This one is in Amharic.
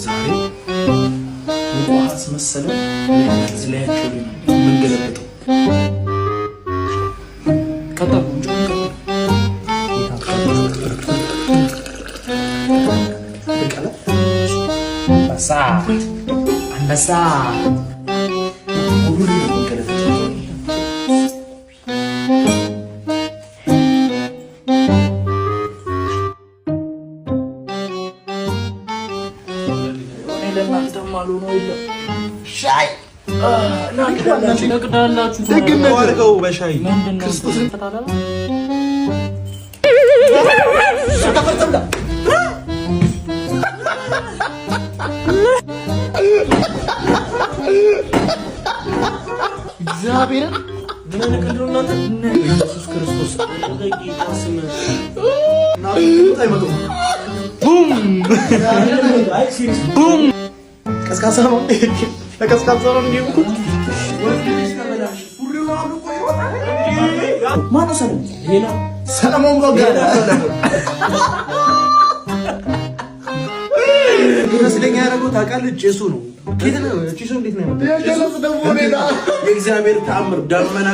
ዛሬ ሙቅ ውሃ አስመሰለ ላያቸው ላይ ነው የምንገለብጠው። ቀጠሉ እንጂ ቀጠሉ። አንበሳ አንበሳ ሁሉ ነው የምንገለብጠው። እኔ ለእናንተም አልሆነው የለም። ሻይ ትነቅዳላችሁ። አድርገው በሻይ። ምንድን ነው? እግዚአብሔርን ምን አይነት ቀልድ ነው እናንተ? ኢየሱስ ክርስቶስ። በጌታ ስም። አይመጡም። ቡም። ቀዝቃዛ ነው፣ ለቀዝቃዛ ነው እንዲሁ። ማነው ሰለሞን? ሰለሞን ቦጋለ። ይመስለኛ ያደረገው ታውቃለህ? ጭሱ ነው። ከየት ነው ጭሱ? እንዴት ነው የመጣው? የጀለስ ደግሞ ሌላ የእግዚአብሔር ተአምር ደመና።